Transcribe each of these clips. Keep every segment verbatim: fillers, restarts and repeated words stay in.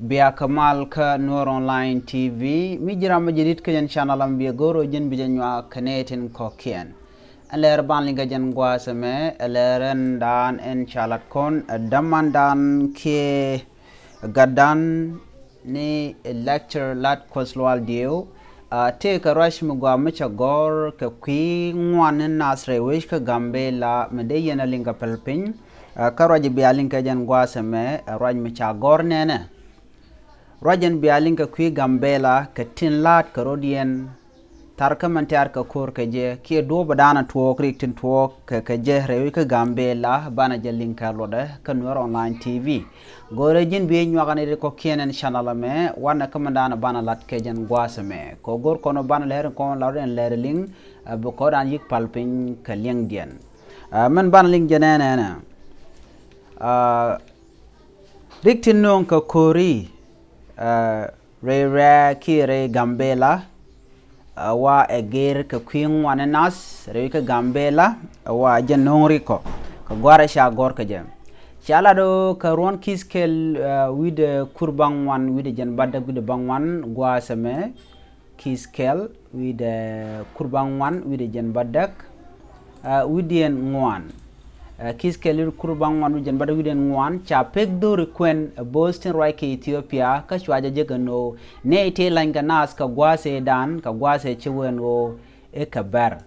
Bia kɛ mal kä Nuer Online T V. Mi ji̱ ram mi jadid kä jɛn channel, am biɛ go̱r ɔ ji̱n bi jɛ nyuak kɛ nɛy tin kɔ̱kiɛn. Ɛ lɛr ban liŋ kɛ jɛn gua̱a̱th ɛmɛ, ɛ lɛr ɛn daan ɛn ca lat kɔn, ɛ dämandan kiɛ gatdan ni lecture Lat Kuɔth Lual Diɛw. A, tëëkɛ ruac mi gɔaa mi cɛ gɔ̱r kɛ kui̱ ŋuan ni nath rɛy wec kä Gambela mi dee yɛn a liŋ kɛ päl piny. A, kä ruac bia liŋ kɛ jɛn gua̱a̱th ɛmɛ, ɛ ruac mi ca gɔ̱r nɛnɛ. Ruac ɛn bia liŋ kɛ kui̱ Gambela kɛ tin la̱a̱t kɛ rɔ̱diɛn. Thar kä mɛn tiaar kɛ ko̱r kɛ jɛ kiɛ duɔ̱ɔ̱p ɛ da̱a̱n a tuɔɔk rik tin tuɔɔk kɛ kɛ jɛ rɛy wec kä Gambela, banɛ jɛ liŋ kɛ luɔtdɛ kä Nuer Online T V. Go̱rɛ ji̱n bi nyuak ni ri kɔ̱kiɛn ɛn channel ɛmɛ, wanɛ kä mɛn da̱a̱n a banɛ lat kɛ jɛn gua̱a̱th ɛmɛ. Kɛ go̱r kɔn ɔ banɛ lɛr in kɔn lat rɛn lɛr liŋ, a, bi kɔn da̱a̱n yi̱k pal piny kɛ liɛŋdiɛn. A, mɛn banɛ liŋ jɛ nɛnɛ nɛ. A, rik tin nööŋ kɛ ko̱ri, a, rɛy rɛ̈ɛ̈ kiɛ rɛy Gambela, a, wa ɛ gɛr kɛ kui̱ ŋuan ni nath rɛy kä Gambela, a, wa jɛ nööŋ rik kɔ kɛ gua̱a̱r ɛ ca gɔ̱r kɛ jɛ. Ca lat ɔ kɛ ruɔ̱n ki̱th kɛl, a, wi̱cdɛ kur bäŋuan wi̱cdɛ jiɛn bädäk wi̱cdɛ bäŋuan gua̱a̱th ɛmɛ. Ki̱th kɛl wi̱cdɛ kur bäŋuan wi̱cdɛ jiɛn bädäk, a, wi̱cdiɛn ŋuan. A, ki̱th kɛl wi̱cdɛ kur bäŋuan wi̱cdɛ jiɛn bädäk wi̱cdiɛn ŋuan ca pek dho̱ri kuɛn, a, bo̱o̱th tin ruac kɛ Ethiopia kä cua jɛ jek ɛn ɣöö nɛy tëë lany kɛ nath kɛ gua̱a̱th ëëdan kɛ gua̱a̱th ëë ci wee ɛn ɣöö i̱ kɛ bär.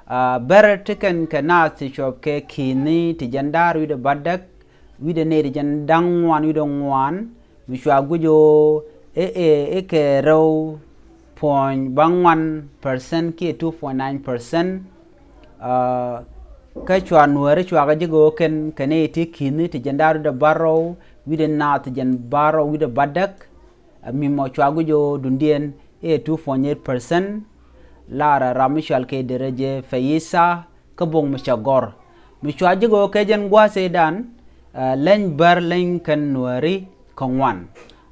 A, bär ti kɛn kɛ nath ti cuɔp kɛ ki̱ni ti jiɛn da̱r wi̱cdɛ bädäk wi̱cdɛ nɛy ti jiɛn da̱ŋ ŋuan wi̱cdɛ ŋuan, mi cua guic ɣöö i̱, i̱, i̱ kɛ rɛw puɔ̱ny bäŋuan percent kiɛ two point nine percent. A, kä cua Nuääri cua kɛ jek ɣöö kɛn kɛ nɛy ti ki̱ni ti jiɛn da̱r wi̱cdɛ bärɔw wi̱cdɛ nath ti jiɛn bärɔw wi̱cdɛ bädäk. A, mi mɔ cua guic ɣöö duŋdiɛn i̱ two point eight percent. Lar ɛ ram mi cɔal kɛ Dereje Feyisa kä bok mi cɛ gɔ̱r mi cua jek ɣöö kɛ jɛn gua̱a̱th ëëdan, a, leny bär leny kɛn Nuääri kɛ ŋuan.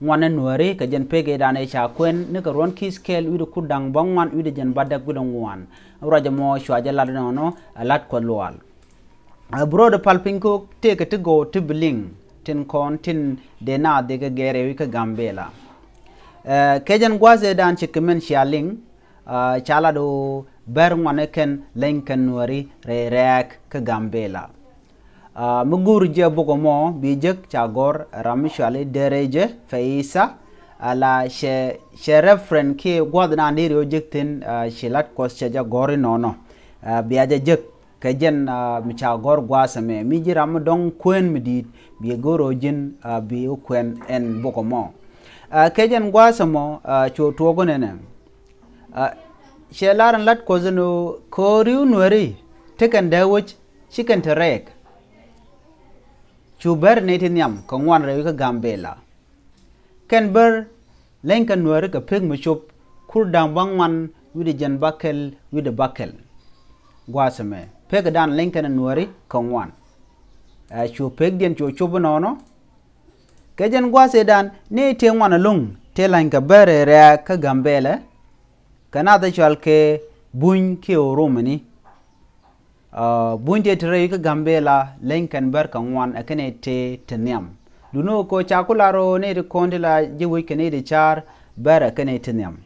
Ŋuan ni Nuääri kɛ jɛn pek ëëdan ëë ca kuɛn ni kɛ ruɔ̱n ki̱th kɛl wi̱cdɛ kur da̱ŋ bäŋuan wi̱cdɛ jiɛn bädäk wi̱cdɛ ŋuan. Ruac ɛmɔ cua jɛ lat ɛnɔnɔ, a, Lat Kuɔth Lual. A, bi rɔɔdɛ pal piny kɛ ɣöö tëëkɛ ti gɔw ti bi liŋ tin kɔn tin dee naath dee kɛ gɛr ɛ wi̱c kä Gambela. A, kɛ jɛn gua̱a̱th ëëdan ci kɛ mɛn cia liŋ, a, ca lat ɣöö bär ŋuan ni kɛn leny kɛn Nuääri rɛy rɛ̈ɛ̈k kä Gambela. A, mi go̱o̱r jɛ bok ɛmɔ bi jek ca gɔ̱r ram mi cɔal i̱ Dereje Feyisa, a, la cɛ, cɛ reference kiɛ gua̱a̱th naan deri ɣöö jek thi̱n, a, ci Lat Kuɔth cɛ jɛ gɔ̱r inɔnɔ. A, bia jɛ jek kɛ jɛn, a, mi ca gɔ̱r gua̱a̱th ɛmɛ. Mi ji̱ ram mi dɔ̱ŋ kuën mi di̱i̱t, bi go̱r ɣöö ji̱n, a, bi wä kuɛn ɛn bok ɛmɔ. A, kɛ jɛn gua̱a̱th ɛmɔ, a, cu tuɔɔk ɛnɛnɛ. A, cɛ lar ɛn Lat Kuɔth ɛn ɣöö ko̱ri wä Nuääri ti kɛn dee wec ci kɛn te rɛɛk. Cu bär nɛy ti nhiam kɛ ŋuan rɛy wi̱c kä Gambela. Kɛn bär leny kɛn Nuääri kɛ pek mi cop, kur da̱ŋ bäŋuan wi̱cdɛ jiɛn bäkɛl wi̱cdɛ bäkɛl. Gua̱a̱th ɛmɛ pekdan leny kɛn Nuääri kɛ ŋuan. Ɛ, cu pekdiɛn cu cop inɔnɔ. Kɛ jɛn gua̱a̱th ëëdan ni tëë ŋuan ɛlɔ̱ŋ tëë lany kɛ bär rɛɛ kä Gambela. Kɛ naath ɛ cɔal kɛ Buny kiɛ Oromoni. A, Buny tëë te rɛy wi̱c kä Gambela leny kɛn bär kɛ ŋuan ɛ kɛn ɛ tëë te nhiam. Duŋni ɣöö kɛ ɣöö ca ku lar ɣöö nɛy ti kɔn ti la ji̱ wec kɛ nɛy ti ca̱r bär ɛ kɛn ɛ te nhiam.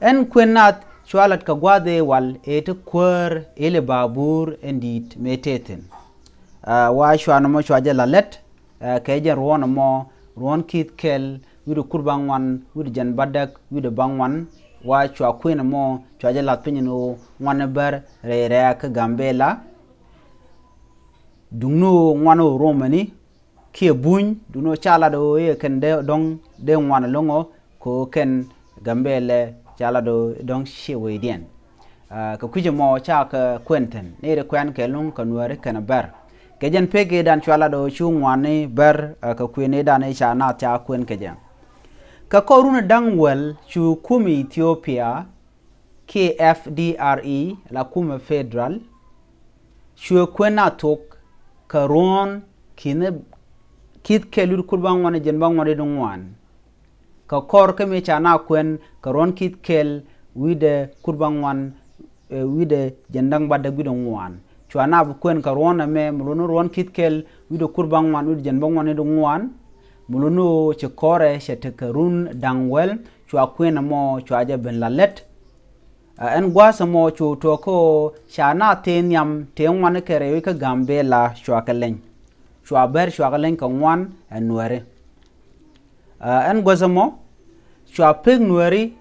Ɛn kuën nath cua lat kɛ gua̱a̱th ëë wal ëë ti kuäär ëë lɛ babuur ɛn di̱i̱t mëë tëë thi̱n. A, wa cua nɔmɔ cua jɛ la lät, a, kɛ jɛn ruɔ̱n ɛmɔ, ruɔ̱n ki̱th kɛl wi̱cdɛ kur bäŋuan wi̱cdɛ jiɛn bädäk wi̱cdɛ bäŋuan. Wa cua kuën ɛmɔ cua jɛ lath piny ɛn ɣöö ŋuan ni bär rɛy rɛ̈ɛ̈k kä Gambela. Duŋni ɣöö ŋuan Oromoni kiɛ Buny, duŋni ɣöö ca lat ɣöö i̱ kɛn dee dɔ̱ŋ dee ŋuan ɛlɔ̱ŋ ɔ, kɛ ɣöö kɛn Gambela ca lat ɣöö dɔ̱ŋ ciɛ wecdiɛn. A, kɛ kui̱c ɛmɔ ca kɛ kuɛn thi̱n, ni ri kuɛn kɛ luŋ kɛ Nuääri kɛn bär. Kɛ jɛn pek ëëdan cua lat ɣöö cu ŋuan ni bär, a, kɛ kuën ëëdan i̱ ca naath ca kuɛn kɛ jɛ. Kɛ kɔr run da̱ŋ wäl cu kumɛ Ethiopia kiɛ F D R E la kumɛ federal, cuɛ kuɛn a thok kɛ ruɔ̱n ki̱ni ki̱th kɛl wi̱cdɛ kur bäŋuan jiɛn bäŋuan wi̱cdɛ ŋuan. Kɛ kɔr kä mëë ca naath kuɛn kɛ ruɔ̱n ki̱th kɛl wi̱cdɛ kur bäŋuan, ɛ, wi̱cdɛ jiɛn da̱ŋ bädäk wi̱cdɛ ŋuan. Cua naath bi kuɛn kɛ ruɔ̱n ɛmɛ mi lot ni ruɔ̱n ki̱th kɛl wi̱cdɛ kur bäŋuan wi̱cdɛ jiɛn bäŋuan wi̱cdɛ ŋuan. Mɛ luni ɣöö ci kɔrɛ cɛ tekɛ run da̱ŋ wäl, cua kuën ɛmɔ cua jɛ ben la lät. Ɛ, ɛn gua̱a̱th ɛmɔ cu tuɔɔk kä ɣöö ca naath tëë nhiam tëë ŋuan kɛ rɛy wec kä Gambela cua kɛ leny. Cua bär cua kɛ leny kɛ ŋuan ɛ Nuääri. Ɛ, ɛn gua̱a̱th ɛmɔ cua pek Nuääri,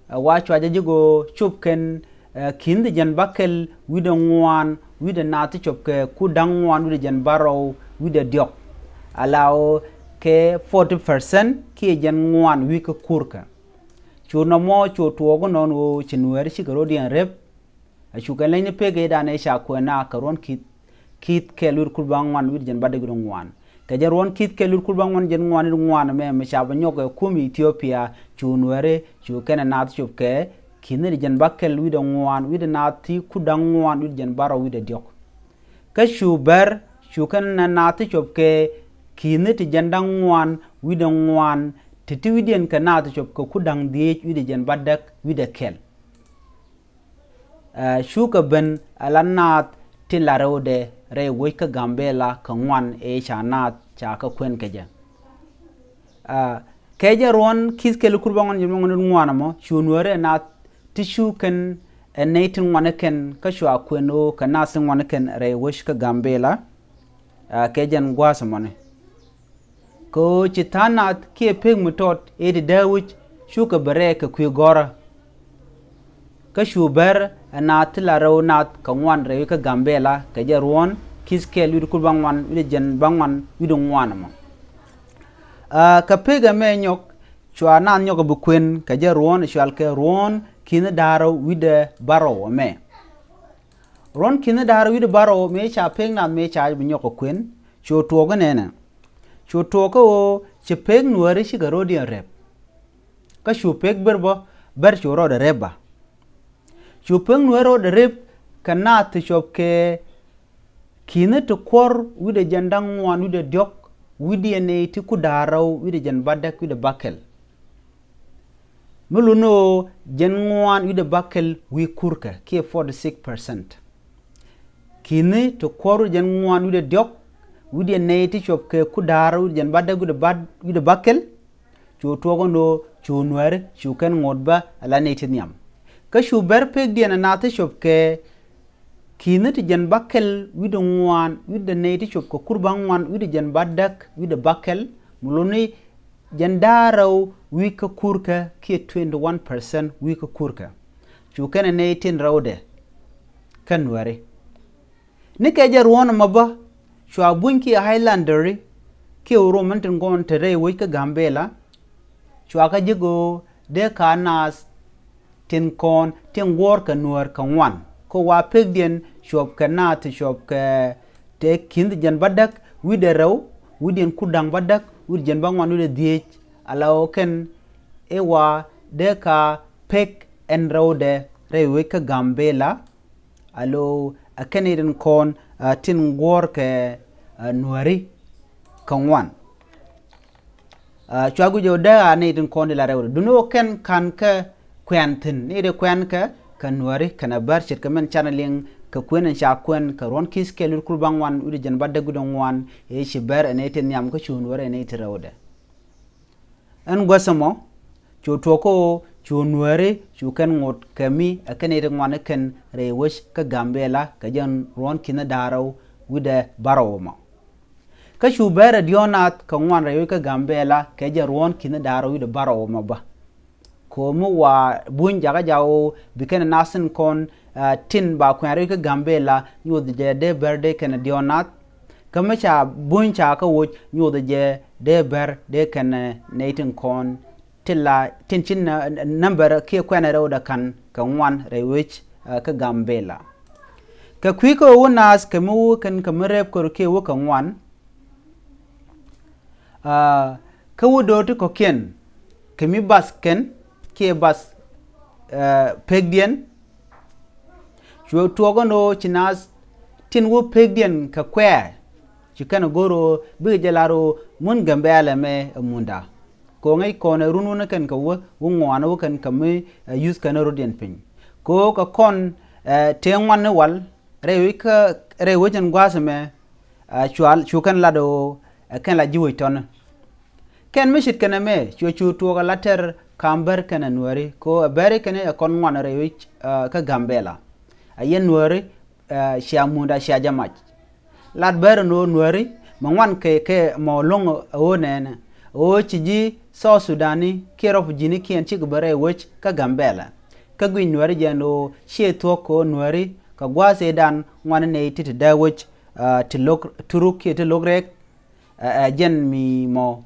ɛ, wa cua jɛ ji̱ go̱o̱ cop kɛn, ɛ, ki̱n ti jiɛn bäkɛl wi̱cdɛ ŋuan wi̱cdɛ naath ti cop kɛ kur da̱ŋ ŋuan wi̱cdɛ jiɛn bärɔw wi̱cdɛ diɔ̱k. Ala ɣöö kɛ forty percent kiɛ jiɛn ŋuan wi̱i̱ kä kurkɛ. Cu nɔmɔ cu tuɔɔk inɔn ɣöö ci Nuääri cikɛ rɔ̱diɛn rep. Ɛ, cu kɛn leny ni pek ëëdan ëë ca kuɛn na kɛ ruɔ̱n ki̱th, ki̱th kɛl wi̱cdɛ kur bäŋuan wi̱cdɛ jiɛn bädäk wi̱cdɛ ŋuan. Kɛ jɛn ruɔ̱n ki̱th kɛl wi̱cdɛ kur bäŋuan jiɛn ŋuan wi̱cdɛ ŋuan ɛmɛ, mɛ ca bɛ nyɔk ɛ kum Ethiopia, cu Nuääri cu kɛn ɛ naath cop kɛ ki̱n ti jiɛn bäkɛl wi̱cdɛ ŋuan wi̱cdɛ naath ti kur da̱ŋ ŋuan wi̱cdɛ jiɛn bärɔw wi̱cdɛ diɔ̱k. Kä cu bär cu kɛn ɛ naath ti cop kɛ ki̱n ti jiɛn da̱ŋ ŋuan wi̱cdɛ ŋuan ti ti wi̱cdiɛn kɛ naath ti cop kɛ kur da̱ŋ dhieec wi̱cdɛ jiɛn bädäk wi̱cdɛ kɛl. Ɛ, cukɛ ben ala naath tin la rɛwdɛ rɛy wec kä Gambela kɛ ŋuan ëë ca naath ca kɛ kuɛn kɛ jɛ. Ɛ, kɛ jɛ ruɔ̱n ki̱th kɛl kur bäŋuan jiɛn bäŋuan wi̱cdɛ ŋuan ɛmɔ cu Nuääri ɛ naath ti cu kɛn ɛ nɛy tin ŋuan kɛn kä cua kuɛn ɣöö kɛ naath tin ŋuan kɛn rɛy wec kä Gambela. Ɛ, kɛ jɛn gua̱a̱th ɛmɔni. Kɛ ɣöö ci tha̱a̱ŋ nath kiɛ pek mi tɔt ëë ti dee wi̱c cukɛ bɛ rɛɛk kɛ kui̱ gɔ̱rä. Kä cu bär ɛ naath ti la rɛw nath kɛ ŋuan rɛy wec kä Gambela kɛ jɛ ruɔ̱ɔ̱n ki̱th kɛl wi̱cdɛ kur bäŋuan wi̱cdɛ jiɛn bäŋuan wi̱cdɛ ŋuan ɛmɔ. Aa, kɛ pek ɛmɛ nyɔk cua naath nyɔk ɛ bi kuën kɛ jɛ ruɔ̱ɔ̱n ɛ cual kɛ ruɔ̱ɔ̱n ki̱n da̱ŋ rɛw wi̱cdɛ bärɔw ɛmɛ. Ruɔ̱n ki̱n da̱ŋ rɛw wi̱cdɛ bärɔw mëë ca pek nath mëë ca bi nyɔk ɛ kuën cu tuɔɔk inɛnɛ. Cu tuɔɔk kä ɣöö ci pek Nuääri cikɛ rɔ̱diɛn rep. Kä cu pek bär bä, bär cu rɔɔdɛ rep bä. Cu pek Nuääri rɔɔdɛ rep kɛ naath ti cop kɛ ki̱n ti kuɔr wi̱cdɛ jiɛn da̱ŋ ŋuan wi̱cdɛ diɔ̱k wi̱cdiɛn nɛy ti kur da̱ŋ rɛw wi̱cdɛ jiɛn bädäk wi̱cdɛ bäkɛl. Mi luni ɣöö jiɛn ŋuan wi̱cdɛ bäkɛl wi̱i̱ kurkɛ kiɛ forty six percent. Ki̱n ti kuɔr wi̱cdɛ jiɛn ŋuan wi̱cdɛ diɔ̱k wi̱cdɛ nɛy ti cop kɛ kur da̱ŋ rɛw wi̱cdɛ jiɛn bädäk wi̱cdɛ bäkɛl. Cu tuɔɔk ɛn ɣöö cu Nuääri cu kɛn ŋot bä ala nɛy ti nhiam. Kä cu bär pekdiɛn ɛ naath ti cop kɛ ki̱n ti jiɛn bäkɛl wi̱cdɛ ŋuan wi̱cdɛ nɛy ti cop kɛ kur bäŋuan wi̱cdɛ jiɛn bädäk wi̱cdɛ bäkɛl. Mi luni jiɛn da̱ŋ rɛw wi̱i̱ kä kurkɛ kiɛ twenty one percent wi̱i̱ kä kurkɛ. Cu kɛn ɛ nɛy tin rɛwdɛ kä Nuääri. Ni kɛ jɛ ruɔ̱n ɛmɔ bä cua buny kiɛ Highlanderi kiɛ wä ruɔ̱m min tin kɔn te rɛy wec kä Gambela. Cua kä ji̱ go̱o̱ dee ka naath tin kɔn tin guɔ̱ɔ̱r kɛ Nuäär kɛ ŋuan. Kä wa pekdiɛn cuɔp kɛ naath ti cuɔp kɛ te ki̱n ti jiɛn bädäk wi̱cdɛ rɛw wi̱cdiɛn kur da̱ŋ bädäk wi̱cdɛ jiɛn bäŋuan wi̱cdɛ dhieec. Ala ɣöö kɛn i̱ wa dee ka pek ɛn rɛwdɛ rɛy wec kä Gambela. Alo ɛ kɛn i̱ tin kɔn, ɛ, tin guɔ̱ɔ̱r kɛ, ɛ, Nuääri kɛ ŋuan. Ɛ, cua guic ɣöö dee a nɛy tin kɔn di la rɛwdɛ. Duŋni ɣöö kɛn ka̱n kɛ kuɛn thi̱n, ni di kuɛn kɛ, kɛ Nuääri kɛnɛ bär ce̱tkɛ min canɛ liŋ kɛ kuën in ca kuɛn kɛ ruɔ̱n ki̱th kɛl wi̱cdɛ kur bäŋuan wi̱cdɛ jiɛn bädäk wi̱cdɛ ŋuan, ëë ci bär ɛ nɛy ti nhiam kä cu Nuääri ɛ nɛy ti rɛwdɛ. Ɛn guäth ɛmɔ cu tuɔɔk kä ɣöö cu Nuääri cu kɛn ŋot kɛ mi ɛ kɛn i̱ ti ŋuan i̱ kɛn rɛy wec kä Gambela kɛ jɛn ruɔ̱n ki̱n da̱ŋ rɛw wi̱cdɛ bärɔw ɛmɔ. Kä cu bär ɛ diɔ̱ɔ̱k nath kɛ ŋuan rɛy wec kä Gambela kɛ jɛn ruɔ̱n ki̱n da̱ŋ rɛw wi̱cdɛ bärɔw ɛmɔ bä. Ko̱mi wa buny jakä jaw bi kɛn nath tin kɔn, ɛ, tin ba kuɛn rɛy wec kä Gambela nyoth jɛ dee bär dee kɛn diɔ̱ɔ̱k nath. Kä mi ca buny ca kä woc nyoth jɛ dee bär dee kɛn, ɛ, nɛy tin kɔn ti la tin ci nä-, nä-, number kiɛ kuɛn rɛwdɛ ka̱n kɛ ŋuan rɛy wec, ɛ, kä Gambela. Kɛ kui̱ kä ɣöö wä naath kɛ mi wä kɛn kɛ mi rɛp kɛ rɔ kiɛ wä kɛ ŋuan. Ɛ, kä wä do̱r ti kɔ̱kiɛn kɛ mi bath kɛn kiɛ bath, ɛ, pekdiɛn. Cu tuɔɔk ɛn ɣöö ci naath tin wä pekdiɛn kɛ kuɛɛr ci kɛn go̱r ɣöö bikɛ jɛ lar ɣöö mun Gambela mɛ ɛ munda. Kɛ ɣöö ŋäc kɔn ɛ run wun kɛn kɛ wä, wä ŋuan wä kɛn kɛ mi, ɛ, yuth kɛn rɔ̱diɛn piny. Kɛ ɣöö kɛ kɔn, ɛ, tëë ŋuan ni wal rɛy wec kä, rɛy wec ɛn gua̱a̱th ɛmɛ, ɛ, cual cu kɛn lat ɣöö ɛ kɛn la ji̱ wec tɔ̱ni. Kɛn mi ce̱tkɛ nɛmɛ cuɛ cu tuɔɔk ɛ la tɛr ka̱m bär kɛnɛ Nuääri kɛ ɣöö ɛ bäri kɛn ɛ kɔn ŋuan rɛy wec kä Gambɛla. A yɛn Nuääri cia munda cia jɛ mac. Lat bär ɛn ɣöö Nuääri mɛ ŋuan kɛ kɛ mɔ lo̱ŋ ɛ ɣöö nɛɛnɛ ɛ ɣöö ci ji̱ South Sudani kiɛ rɔp ji̱nikiɛn cikɛ bä rɛy wec kä Gambɛla. Kä guic Nuääri jɛ ɛn ɣöö ciɛ thuɔ̱k kɛ ɣöö Nuääri kɛ gua̱a̱th ëëdan ŋuan nɛy ti te dee wec ti lo̱k turuk kiɛ ti lo̱k rɛɛk. Ɛ jɛn mi mɔ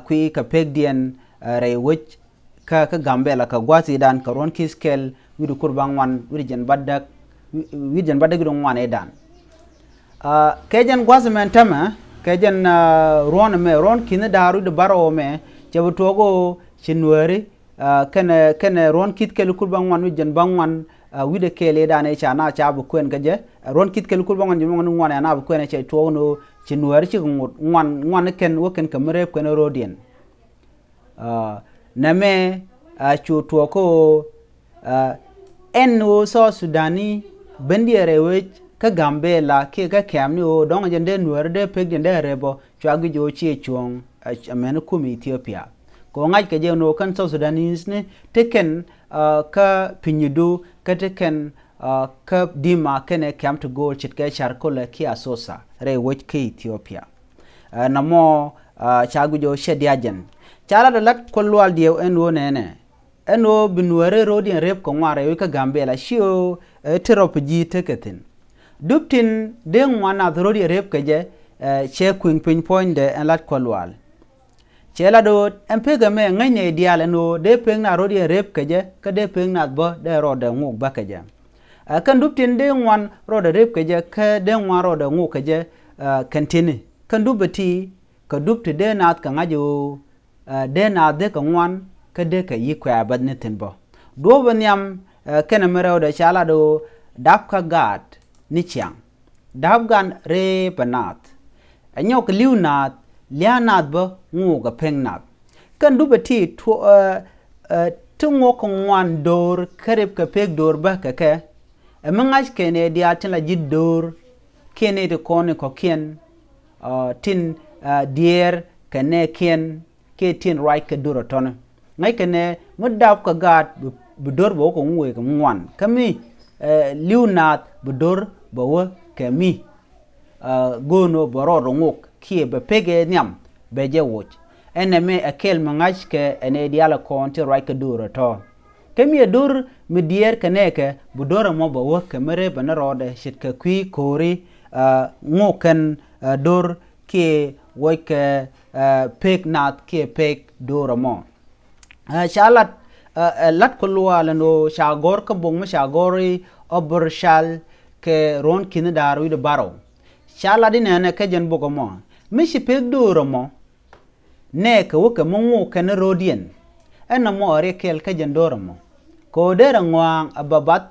kui̱ kɛ pekdiɛn rɛy wec kä kä Gambɛla kɛ gua̱a̱th ëëdan kɛ ruɔ̱n ki̱th kɛl wi̱cdɛ kur bäŋuan wi̱cdɛ jɛn bädäk wi̱cdɛ jɛn bädäk wi̱cdɛ ŋuan ëëdan. Kɛ jɛn gua̱a̱th ɛmɛ ɛn täämɛ kɛ jɛn ruɔ̱n ɛmɛ ruɔ̱n ki̱ni da̱a̱r wi̱cdɛ bärɔw ɛmɛ cɛ bi tuɔɔk ɣöö ci Nuääri kɛnɛ kɛnɛ ruɔ̱n ki̱th kɛl kur bäŋuan wi̱cdɛ jɛn bäŋuan wi̱cdɛ kɛl ëëdan ëë ca na ca bi kuɛn kä jɛ ruɔ̱n ki̱th kɛl kur bäŋuan jɛn bäŋuan ŋuan ɛ na bi kuɛn ɛ cɛ tuɔɔk ni ɣöö ci Nuääri cikɛ ŋot ŋuan ŋuan kɛn wä kɛn kɛ mi rɛp kɛn ro̱o̱diɛn. Nɛmɛ a cu tuɔɔk kä ɣöö ɛn ɣöö South Sudani bendiɛn rɛy wec kä Gambɛla kiɛ kä kɛ̈m ni ɣöö dɔ̱ŋ jɛn dee Nuääri dee pekdiɛn dee rɛp ɔ cua guic ɣöö ciɛ cuɔ̱ɔ̱ŋ. Ɛ mɛn kum Ethiopia kɛ ɣöö ŋa̱ckɛ jɛ ɛn ɣöö kɛn South Sudanese ni te kɛn kä pinydu kä te kɛn kä Dima kɛnɛ kɛ̈m ti go̱o̱l ce̱tkɛ Charkula kiɛ Asosa rɛy wec kä Ethiopia. Nɔmɔ ca guic ɣöö cɛ diaal jɛn ca lat ɛ lat Kuɔth Lual Diɛw ɛn ɣöö nɛɛnɛ ɛn ɣöö bi Nuääri ro̱o̱diɛn rɛp kɛ ŋuan rɛy wec kä Gambɛla ci ɣöö ti rɔp ji̱ tekɛ thi̱n. Dup tin dee ŋuan nath ro̱o̱diɛn rɛp kɛ jɛ cɛ kui̱ŋ piny puɔ̱nydɛ ɛn lat Kuɔth Lual. Cɛ lat ɣöö ɛn pek ɛmɛ ŋäcnɛ diaal ɛn ɣöö dee pek nath ro̱o̱diɛn rɛp kɛ jɛ kä dee pek nath bä dee rɔɔdɛ ŋok bä kɛ jɛ. Kɛn dup tin dee ŋuan rɔɔdɛ rɛp kɛ jɛ kä dee ŋuan rɔɔdɛ ŋok kɛ jɛ kɛn ti̱ni kɛn dup ɛ ti kɛ dup ti dee naath kɛ ŋa̱c ɣöö dee naath dee kɛ ŋuan kä dee kɛ yi̱k kuɛ a bäth ni thi̱n bä. Duɔ̱ɔ̱p ɛ nhiam kɛnɛ mi rɛwdɛ ca lat ɣöö dap kä gaat ni ciaŋ. Dap gan rëë pɛ naath. Ɛ nyɔk li̱w naath lia̱a̱ naath bä ŋuuk ɛ pek naath. Kɛn dup ɛ ti tuɔ ti ŋuɔk kɛ ŋuan do̱r kä rip kɛ pek do̱r bä kɛ kɛ. Ɛ mi ŋa̱c kɛn ɛ diaal tin la ji̱ do̱r kiɛn ɛ ti kɔn ɛ kɔ̱kiɛn tin diɛɛr kɛ nɛɛkiɛn kiɛ tin ruac kɛ do̱r ɛ tɔ̱nɛ. Ŋäc kɛnɛ mi dap kɛ gaat bi do̱r bɛ wä kɛ ŋuɔk kɛ ŋuan kä mi li̱w naath bi do̱r bɛ wä kɛ mi go̱o̱n ɣöö bɛ rɔɔd ɛ ŋok kiɛ bɛ pek ɛ nhiam bɛ jɛ woc. Ɛn ɛmɛ ɛ kɛl mi ŋa̱c kɛ ɛn ɛ diaal ɛ kɔn ti ruac kɛ do̱r ɛ tɔ̱. Kä mi ɛ do̱r mi diɛɛr kɛ nɛɛkɛ bi do̱r ɛmɔ bɛ wä kɛ mi rep ɛn rɔɔdɛ ce̱tkɛ kui̱ ko̱ri ŋok kɛn do̱r kiɛ woc kɛ pek naath kiɛ pek do̱r ɛmɔ. Ca lat lat kɛ luaal ɛn ɣöö ca gɔ̱r kä bok mi ca gɔ̱r i̱ Obor Cal kɛ ruɔ̱n ki̱ni da̱a̱r wi̱cdɛ bärɔw. Ca lat inɛnɛ kä jɛn bok ɛmɔ mi ci pek do̱r ɛmɔ nɛɛkɛ wä kɛ mi ŋuk kɛn ro̱o̱diɛn. Ɛn ɛmɔ ɛ riɛk kɛl kä jɛn do̱r ɛmɔ kɛ ɣöö derɛ ŋɔa̱a̱ŋ ɛ bä bath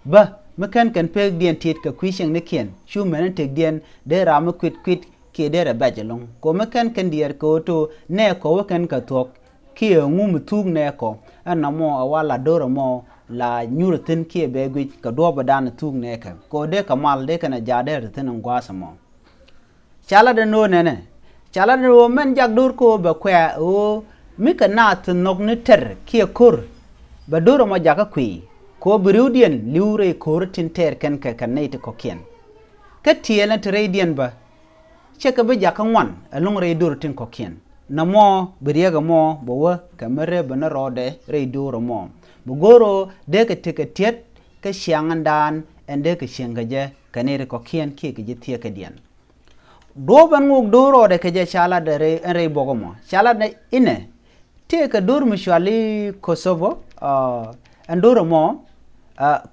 bä mi kɛn kɛn pekdiɛn tit kɛ kui̱ cieŋnikiɛn cu mɛn in tekdiɛn dee ram mi kuit kuit kiɛ dee rɛ bɛc ɛlɔ̱ŋ kɛ ɣöö mi kɛn kɛn diɛɛr kɛ ɣöö to nɛɛkɔ wä kɛn kɛ thuɔ̱k kiɛ ŋu mi thuuk nɛɛkɔ. Ɛn nɔmɔ ɛ wa la do̱r ɛmɔ la nyur thi̱n kiɛ bɛ guic kɛ duɔ̱ɔ̱pdan thuuk nɛɛkɛ kɛ ɣöö dee kɛ mal dee kɛn ɛ jaat dee rɛ thi̱n in gua̱a̱th ɛmɔ. Ca lat ɛn ɣöö nɛnɛ ca lat ɛn ɣöö mɛn jak do̱r kä ɣöö bɛ kuɛ ɣöö mi kɛ naath ti nhɔk ni tɛr kiɛ ko̱r. Bɛ do̱r ɛmɔ jakä kui̱ kɛ ɣöö bi ri̱wdiɛn li̱w rɛy ko̱r tin tɛɛr kɛn kɛ kɛ nɛy ti kɔ̱kiɛn. Kä tiɛɛl ni ti rɛydiɛn bä cɛ kɛ bi jakä ŋuan ɛlɔ̱ŋ rɛy do̱r tin kɔ̱kiɛn. Nɔmɔ bi riɛk ɛmɔ bɛ wä kɛ mi rep bɛ ni rɔɔdɛ rɛy do̱r ɛmɔ bi go̱r ɣöö dee kɛ tekɛ tiɛt kä ciaŋ ɛn daan ɛn dee kɛ cieŋ kɛ jɛ kɛ nɛy ti kɔ̱kiɛn kiɛ kɛ ji̱ thieekädiɛn. Duɔ̱ɔ̱p ɛn ŋuk do̱r rɔɔdɛ kɛ jɛ ca lat ɛn rɛy bok ɛmɔ ca lat inɛ. Tëëkɛ do̱r mi cual i̱ Kosovo ɛn do̱r ɛmɔ.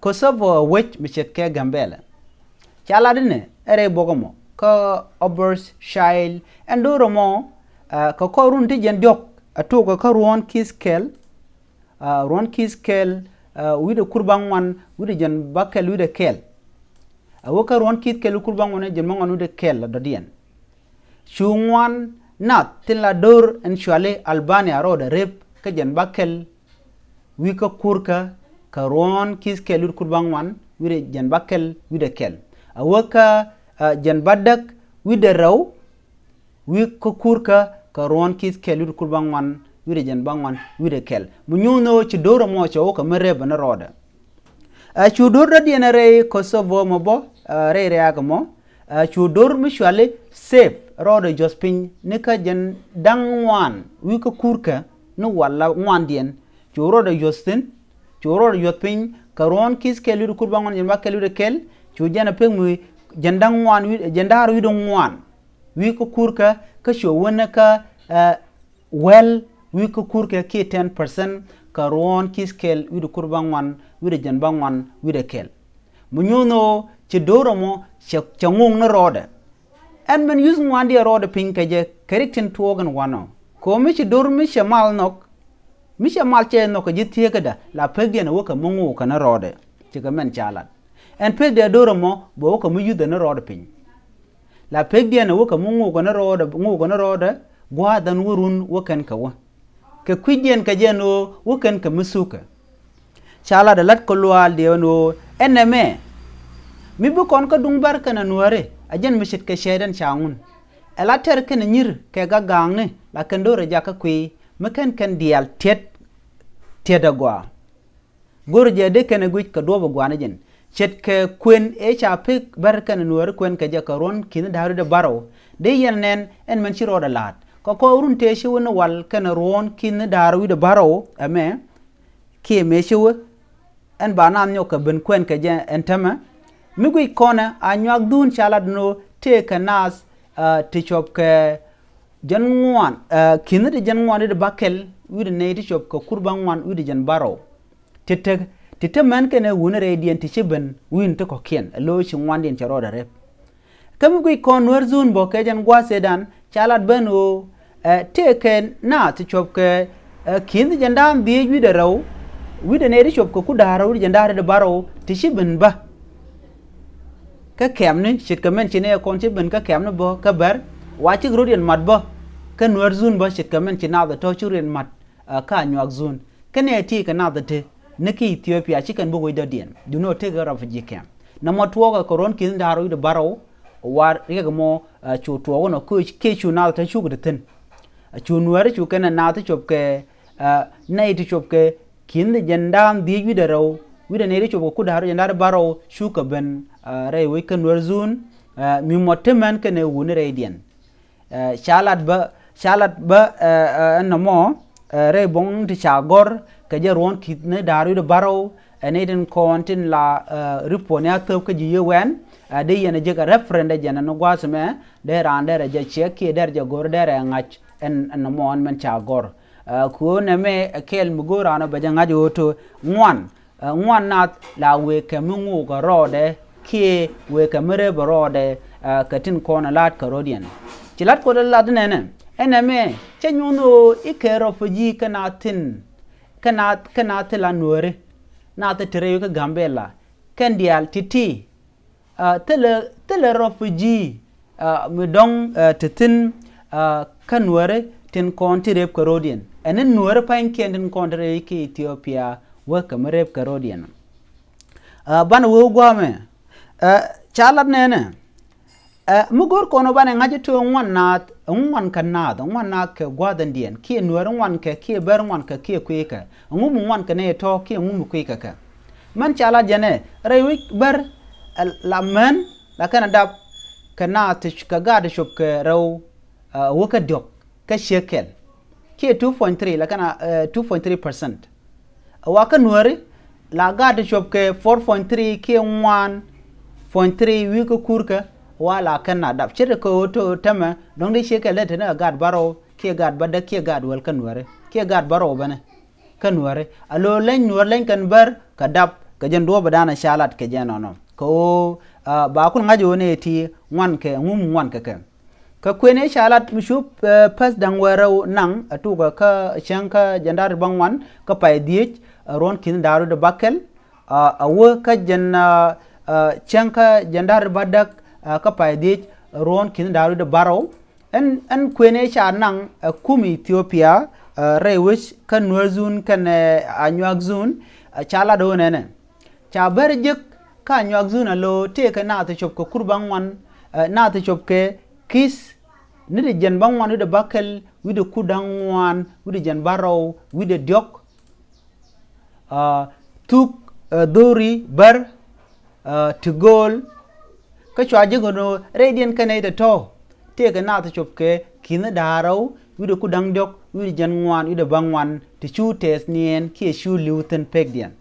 Kosovo ɛ wec mi ce̱tkɛ Gambɛla. Ca lat inɛ ɛn rɛy bok ɛmɔ kä Obor Cal ɛn do̱r ɛmɔ kɛ kɔr run ti jɛn diɔ̱k ɛ tuɔkɛ kä ruɔ̱ɔ̱n ki̱th kɛl. Ruɔ̱n ki̱th kɛl wi̱cdɛ kur bäŋuan wi̱cdɛ jɛn bäkɛl wi̱cdɛ kɛl. A wä kä ruɔ̱n ki̱th kɛl wi̱cdɛ kur bäŋuan wi̱cdɛ jɛn bäŋuan wi̱cdɛ kɛl a dɔ̱diɛn. Cu ŋuan nath tin la do̱r ɛn cuali Albania rɔɔdɛ rep kä jɛn bäkɛl wi̱i̱ kä kurkä kɛ ruɔ̱n ki̱th kɛl wi̱cdɛ kur bäŋuan wi̱cdɛ jɛn bäkɛl wi̱cdɛ kɛl. A wä kä jɛn bädäk wi̱cdɛ rɛw wi̱i̱ kä kurkä kɛ ruɔ̱n ki̱th kɛl wi̱cdɛ kur bäŋuan wi̱cdɛ jiɛn bäŋuan wi̱cdɛ kɛl. Mi nyuuth ni ɣöö ci do̱r ɛmɔ cɛ wä kɛ mi rep ni rɔɔdɛ. Ɛ cu do̱r dɔ̱diɛn rɛy Kosovo mɔ bä, ɛ rɛy rɛ̈ɛ̈k ɛmɔ. Ɛ cu do̱r mi cuali safe rɔɔdɛ juɔth piny ni kä jiɛn da̱ŋ ŋuan wi̱i̱ kä kurkɛ ni wal la ŋuandiɛn. Cu rɔɔdɛ juɔth thi̱n, cu rɔɔdɛ juɔth piny kɛ ruɔ̱n ki̱th kɛl wi̱cdɛ kur bäŋuan jiɛn bäkɛl wi̱cdɛ kɛl. Cu jɛn ɛ pek mi jiɛn da̱ŋ ŋuan wi̱c, jiɛn da̱ŋ rɛw wi̱cdɛ ŋuan wi̱i̱ kä kurkɛ, kä cu wä ni kä, ɛ, wäl wi̱i̱ kä kurkɛ kiɛ ten percent kɛ ruɔ̱n ki̱th kɛl wi̱cdɛ kur bäŋuan wi̱cdɛ jiɛn bäŋuan wi̱cdɛ kɛl. Mi nyuuth ni ɣöö ci do̱r ɛmɔ cɛ, cɛ ŋo̱o̱ŋ ni rɔɔdɛ. Ɛn min yuth ŋuandiɛn rɔɔdɛ piny kɛ jɛ kɛ rik tin tuɔɔk ɛn wanɔ. Kɛ ɣöö mi ci do̱r mi cɛ mal nhɔk, mi cɛ mal cɛ nhɔk kɛ ji̱ thieekädä, la pekdiɛn ɛ wä kɛ mi ŋo̱o̱kɛ ni rɔɔdɛ. Cikɛ min ca lat. Ɛn pekdiɛn do̱r ɛmɔ bɛ wä kɛ mi yuthɛ ni rɔɔdɛ piny. La pekdiɛn ɛ wä kɛ mi ŋo̱o̱kɛ ni rɔɔdɛ, ŋo̱o̱kɛ ni rɔɔdɛ, gua̱a̱th ɛn wä run wä kɛn kɛ wä. Kɛ kui̱cdiɛn kɛ jɛ ɛn ɣöö wä kɛn kɛ mi thukä. Ca lat ɛ lat kɛ luaaldiɛn ɛn ɣöö ɛn ɛmɛ mi bi kɔn kä duŋ bär kɛnɛ nuääri, a jɛn mi ce̱tkɛ cɛɛt ɛn ca ŋun. Ɛ la tɛr kɛnɛ nyi̱r kɛ gak ga̱a̱ŋni, la kɛn do̱r ɛ jakä kui̱ mi kɛn kɛn diaal tiɛt, tiɛt ɛ gɔaa. Go̱r jɛ dee kɛn ɛ guic kɛ duɔ̱ɔ̱p ɛ gua̱a̱ni jɛn. Ce̱tkɛ kuën ëë ca pek bär kɛnɛ nuääri kuën kɛ jɛ kɛ ruɔ̱n ki̱ni da̱ŋ rɛw wi̱cdɛ bärɔw. Dee yɛn nɛn ɛn min ci rɔɔdɛ la̱a̱t. Kɛ kɔr run tëë ci wä ni wal kɛnɛ ruɔ̱n ki̱ni da̱ŋ rɛw wi̱cdɛ bärɔw ɛmɛ. Kiɛ mëë ci wä. Ɛn ba naath nyɔk kɛ ben kuën kɛ jɛ ɛn täämɛ. Mi guic kɔnɛ Anyuak Dhun ca lat ni ɣöö tëëkɛ naath, ɛ, ti cuɔp kɛ jiɛn ŋuan, ɛ, ki̱ni ti jiɛn ŋuan wi̱cdɛ bäkɛl wi̱cdɛ nɛy ti cuɔp kɛ kur bäŋuan wi̱cdɛ jiɛn bärɔw. Ti te, ti te män kɛnɛ wutni rɛydiɛn ti ci ben wi̱i̱ni ti kɔ̱kiɛn, ɛ lo̱c ci ŋuandiɛn cɛ rɔɔdɛ rep. Kä mi guic kɔn Nuäär Zone bä kɛ jɛn gua̱a̱th ëëdan ca lat ben ɣöö, ɛ, tëëkɛ naath ti cuɔp kɛ, ɛ, ki̱ni ti jiɛn da̱ŋ dhieec wi̱cdɛ rɛw, wi̱cdɛ nɛy ti cuɔp kɛ kur da̱ŋ rɛw wi̱cdɛ jiɛn da̱ŋ rɛw wi̱cdɛ bärɔw ti ci ben bä. Kä kɛmni ce̱tkɛ min ci nɛy kɔn ci ben kä kɛmni bä kä Bär, wa cik rɔ̱diɛn mat bä kä Nuäär Zone bä ce̱tkɛ min ci naath ɛ tɔ̱ cik rɔ̱diɛn mat, ɛ, kä Anyuak Zone. Kä nɛy ti kɛ naath ɛ te ni kä Ethiopia ci kɛn bi wec dɔ̱diɛn. Duŋni ɣöö tëëkɛ refugee camp. Nɔmɔ tuɔɔkɛ kɛ ruɔ̱n ki̱ni da̱ŋ rɛw wi̱cdɛ bärɔw, wa riɛk ɛmɔ, ɛ, cu tuɔɔk ɛnɔ kiɛ cu naath ɛ tɔ̱ cukɛ te thi̱n. Ɛ cu Nuääri cu kɛnɛ naath ti cuɔp kɛ, ɛ, nɛy ti cuɔp kɛ ki̱ni ti jiɛn da̱ŋ dhieec wi̱cdɛ rɛw, wi̱cdɛ nɛy ti cuɔp kɛ kur da̱ŋ rɛw jiɛn da̱ŋ rɛw wi̱cdɛ bärɔw cukɛ ben, ɛ, rɛy wec kä Nuäär Zone, ɛ, mi mɔ te män kɛnɛ wutni rɛydiɛn. Ɛ, ca lat bä, ca lat bä, ɛ, ɛ, ɛn nɔmɔ, ɛ, rɛy buɔ̱ŋ ti ca gɔ̱r kɛ jɛ ruɔ̱n ki̱ni da̱ŋ rɛw wi̱cdɛ bärɔw, ɛ, nɛy tin kɔn tin la, ɛ, report ni a thöp kä ji̱ U N, ɛ, dee yɛn ɛ jek ɛ reference dee jɛn ɛn gua̱a̱th ɛmɛ, dee raan derɛ jɛ ciɛk kiɛ derɛ jɛ go̱r derɛ ŋa̱c ɛn, ɛn nɔmɔ ɛn min ca gɔ̱r. Ɛ, kɛ ɣöö nɛmɛ ɛ kɛl mi go̱o̱r raan ɔ bɛ jɛ ŋa̱c ɣöö to ŋuan, ɛ, ŋuan naath la wëë kɛ mi ŋo̱o̱kɛ rɔɔdɛ kiɛ wëë kɛ mi rep rɔɔdɛ, ɛ, kɛ tin kɔn ɛ la̱t kɛ rɔ̱diɛn. Ci la̱t Kuɔth ɛ lat nɛnɛ, ɛn ɛmɛ cä nyuɔ̱n ɣöö i̱ kɛ refugee kä naath thi̱n, kä naath, kä naath thi̱n la Nuääri. Naath thi̱n te rɛy wec kä Gambella. Kɛn diaal ti̱ti̱. Ɛ, thilɛ, thilɛ refugee, ɛ, mi dɔ̱ŋ, ɛ, te thi̱n, ɛ, kä Nuääri tin kɔn ti rep kɛ rɔ̱diɛn. Ɛn ni Nuääri pa̱nykiɛn tin kɔn ti rep kä Ethiopia wä kɛ mi rep kɛ rɔ̱diɛn. Ɛ, banɛ wee gua̱a̱mɛ. Ɛ, ca lat nɛnɛ. Ɛ, mi go̱r kɔn ɔ banɛ ŋa̱c ɛ to ŋuan naath, ŋuan kɛ naath, ŋuan naath kɛ gua̱a̱th ɛn diɛn. Kiɛ Nuääri ŋuan kɛ, kiɛ Bär ŋuan kɛ, kiɛ kui̱ kɛ. Ŋu mi ŋuan kɛ nɛy tɔ̱ kiɛ ŋu mi kui̱ kɛ kɛ. Mɛn ca lat jɛn ɛ rɛy wec Bär, ɛ, la män la kɛn a dap kɛ naath ti, kɛ gaat ti cuɔp kɛ rɛw, ɛ, wä kä diɔ̱k kä ciek kɛl. Kiɛ two point three la kɛn a, ɛ, two point three percent. Ɛ wa kä Nuääri la gaat ti cuɔp kɛ four point three kiɛ ŋuan point three wi̱i̱ kä kurkä wa la kɛn a dap. Ce̱tkɛ ɣöö to täämɛ dɔ̱ŋ dee ciek kɛl dee te ni kɛ gaat bärɔw kiɛ gaat bädäk kiɛ gaat wäl kä Nuääri kiɛ gaat bärɔw bänɛ. Kä Nuääri a lo̱ leny Nuäär leny kɛn Bär kɛ dap kɛ jɛn duɔ̱ɔ̱p ɛ da̱a̱n ɛ ca lat kɛ jɛn nɔnɔ. Kɛ ɣöö, ɛ, ba kun ŋa̱c ɣöö nɛy ti ŋuan kɛ ŋu mi ŋuan kɛ kɛ. Kɛ kuën ëë ca lat mi cup, ɛ, päth da̱ŋ wäl rɛw naŋ ɛ tuɔɔkɛ kä cäŋ kä jiɛn da̱ŋ rɛw bäŋuan kä pay dhieec, ɛ, ruɔ̱n ki̱ni da̱ŋ rɛw wi̱cdɛ bäkɛl, ɛ, a wä kä jiɛn, ɛ, ɛ, cäŋ kä jiɛn da̱ŋ rɛw bädäk, ɛ, kä pay dhieec, ɛ, ruɔ̱n ki̱ni da̱ŋ rɛw wi̱cdɛ bärɔw. Ɛn, ɛn kuën ëë ca naŋ, ɛ, kum Ethiopia, ɛ, rɛy wec kä Nuäär Zone kɛnɛ, ɛ, Anyuak Zone, ɛ, ca lat ɣöö nɛnɛ. Ca Bär jek kä Anyuak Zone a lo̱ tëëkɛ naath ti cuɔp kɛ kur bäŋuan, ɛ, naath ti cuɔp kɛ ki̱th, Ni ti jiɛn bäŋuan wi̱cdɛ bäkɛl, wi̱cdɛ kut da̱ŋ ŋuan, wi̱cdɛ jiɛn bärɔw, wi̱cdɛ diɔ̱k. Aa, thuk, aa, dho̱ri bär, aa, ti gööl. Kä cua jek ɛn ɣöö rɛydiɛn kɛnɛ tɔ̱tɔ̱ tëëkɛ naath ti cop kɛ ki̱n da̱ŋ rɛw, wi̱cdɛ kut da̱ŋ diɔ̱k, wi̱cdɛ jiɛn ŋuan, wi̱cdɛ bäŋuan, ti cu tɛth niɛn kiɛ cu li̱w thi̱n pekdiɛn.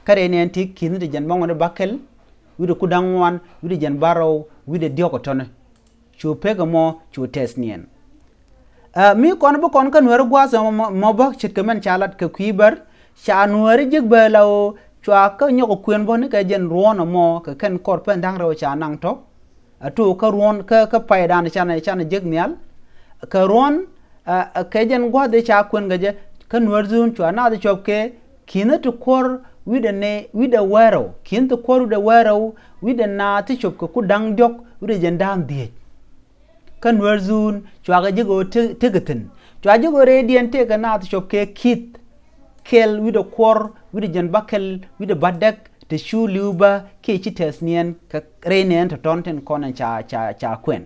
Kä rɛy nɛɛni ti ki̱n ti jiɛn bäŋuan wi̱cdɛ bäkɛl, wi̱cdɛ kut da̱ŋ ŋuan, wi̱cdɛ jiɛn bärɔw, wi̱cdɛ diɔ̱k ɛ tɔ̱ni. Cu pek ɛmɔ cu tɛth niɛn. Ɛ, mi kɔn bi kɔn kä Nuääri gua̱a̱th ɛmɔ, mɔ, mɔ bä ce̱tkɛ mɛn ca lat kɛ kui̱ bär, ca Nuääri jek bä la ɣöö cua kä nyɔk ɛ kuën bä ni kɛ jɛn ruɔ̱n ɛmɔ kɛ kɛn kɔr pɛn da̱ŋ rɛw ca naŋ tɔ̱. Ɛ tuɔɔk kä ruɔ̱n kä, kä paydan canɛ, canɛ jek nhial. Kɛ ruɔ̱n, ɛ, ɛ kɛ jɛn gua̱a̱th ëë ca kuën kɛ jɛ, kä Nuäär zone cua naath cuɔp kɛ ki̱n ti kuɔr wi̱cdɛ nɛ, wi̱cdɛ wäl rɛw, ki̱n ti kuɔr wi̱cdɛ wäl rɛw, wi̱cdɛ naath ti cop kɛ kut da̱ŋ diɔ̱k, wi̱cdɛ jiɛn da̱ŋ dhieec. Kä Nuäär zone cua kɛ jek ɣöö te, tekɛ thi̱n. Cua jek ɣöö rɛydiɛn tëëkɛ naath ti cop kɛ ki̱th kɛl wi̱cdɛ kuɔr, wi̱cdɛ jiɛn bäkɛl, wi̱cdɛ bädäk, ti cu li̱w bä kiɛ ci tɛth niɛn kɛ rɛy nɛɛni tɔ̱tɔ̱ tin kɔn ca, ca, ca kuɛn.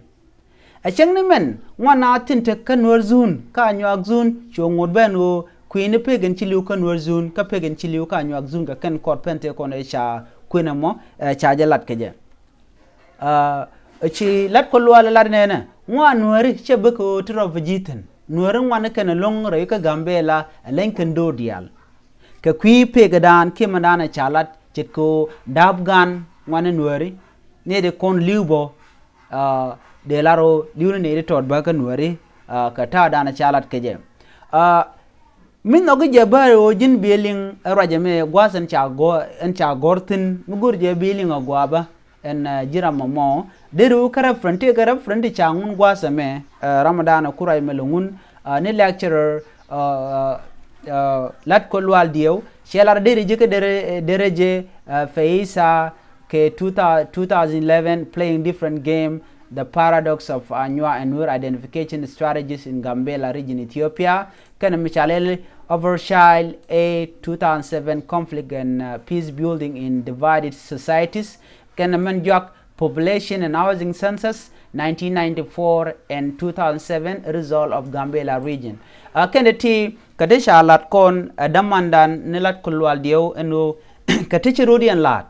Ɛ cäŋ ni mɛn, ŋuan naath tin te kä Nuäär zone, kä Anyuak zone, cu ŋot ben ɣöö kui̱ni pek in ci li̱w kä Nuäär zone, kä pek in ci li̱w kä Anyuak zone, kɛ kɛn kɔr pɛn tëë kɔn ëë ca kuën ɛmɔ, ɛ, ca jɛ lat kɛ jɛ. Aa, ci Lat Kɔlual lat nɛnɛ, ŋuan Nuääri /cɛ bek ɣöö te refugee thi̱n. Nuääri ŋuan kɛn ɛlɔ̱ŋ rɛy kä Gambɛla, ɛ leny kɛn do̱r diaal. Kɛ kui̱ pekdan kiɛ mɛndan ɛ ca lat ce̱tkɛ ɣöö da̱p gan ŋuan ni Nuääri, nɛy ti kɔn li̱w bä, aa, dee lar ɣöö li̱w ni nɛy ti tɔt bä kä Nuääri, aa, kɛ ta̱a̱dan ɛ ca lat kɛ jɛ. Aa, mi nhɔki jɛ bä ɣöö ji̱n bi liŋ ɛ ruac ɛmɛ gua̱a̱th ɛn ca gɔ̱r, ɛn ca gɔ̱r thi̱n, mi go̱r jɛ bi liŋ ɛ gua̱a̱ bä ɛn, aa, ji̱ ram ɛmɔ. Deri ɣöö kä reference, tëëkɛ reference ti ca ŋun gua̱a̱th ɛmɛ, aa, ramdan ɛ ku ruac ɛmɛ lɛ ŋun, aa, ni lecturer, aa, aa, Lat Kɔlual Diɛw, cɛ lar deri jɛ kä deri, deri jɛ, aa, Feisa kɛ two thou-, two thousand eleven, Playing Different Game, The Paradox of Anywa and Nuer Identification Strategies in Gambela Region, Ethiopia. Kɛnɛ mi ca lɛl Overshield A two thousand seven, Conflict and, uh, Peace Building in Divided Societies. Kɛnɛ mɛn juak Population and Housing Census nineteen ninety-four and two thousand seven, Result of Gambela Region. Aa, kɛn ti kɛ ti ca lat kɔn, ɛ, dämandan ni Lat Kɔlual Diɛw ɛn ɣöö kɛ ti ci rɔ̱diɛn la̱a̱t.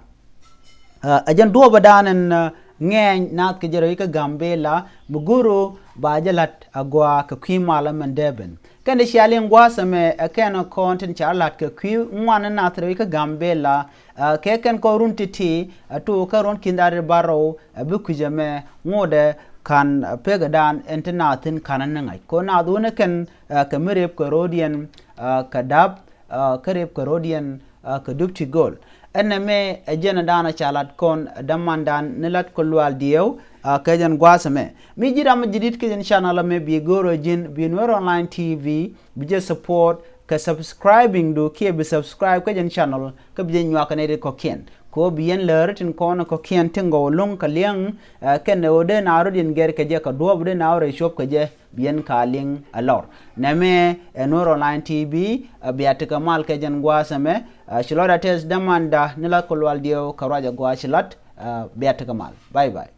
Aa, ɛ jɛn duɔ̱ɔ̱pädan ɛn, aa, ŋɛɛny naath kɛ jɛ rɛy kä Gambela, mi go̱r ɣöö ba jɛ la̱t agɔaa kɛ kui̱ mal ɛmɛn dee ben. Kɛn ti cia liŋ gua̱a̱th ɛmɛ, ɛ kɛn kɔn tin ca la̱t kɛ kui̱ ŋuan naath rɛy kä Gambela, aa, kɛ kɛn kɔn run ti̱ti̱, aa, tuɔɔk kä ruɔ̱n ki̱n da̱t bärɔw, aa, bi kui̱c ɛmɛ ŋotdɛ ka̱n, aa, pekdan ɛn ti naath thi̱n ka̱n ni ŋa̱c. Kɛ ɣöö naath wun ɛ kɛn, aa, kɛ mi rep kɛ rɔ̱diɛn, aa, kɛ da̱p, aa, kä rep kɛ rɔ̱diɛn, aa, kɛ dup ti gööl. Ɛn ɛmɛ ɛ jɛn ɛ dan ɛ ca lat kɔn, ɛ dämandan ni Lat Kɔlual Diɛw, aa, kɛ jɛn gua̱a̱th ɛmɛ. Mi ji̱ ram mi ji̱ di̱t kä jɛn channel ɛmɛ, bi go̱o̱r ɛ ji̱n bi Nuer Online T V, bi jɛ support kɛ subscribing du kiɛ bi subscribe kä jɛn channel, kä bi jɛ nyuak kɛ nɛy ti kɔ̱kiɛn. Kɛ ɣöö bi yɛn läär tin kɔn kɔ̱kiɛn tin gɔw lo̱ŋ kɛ liɛŋ, aa, kɛn ɣöö dee naath rɔ̱diɛn gɛr kɛ jɛ kɛ duɔ̱ɔ̱p, dee naath rɛy cuɔ̱p kɛ jɛ, bi yɛn ka liŋ ɛ lɔr. Nɛmɛ ɛ Nuer Online T V, aa, bia tekɛ mal kɛ jɛn gua̱a̱th ɛmɛ, aa, ci lɔcdä tɛth dämanda ni Lat Kɔlual Diɛw kɛ ruac ɛ gua̱a̱th ci lat, aa, bia tekɛ mal. Bye bye.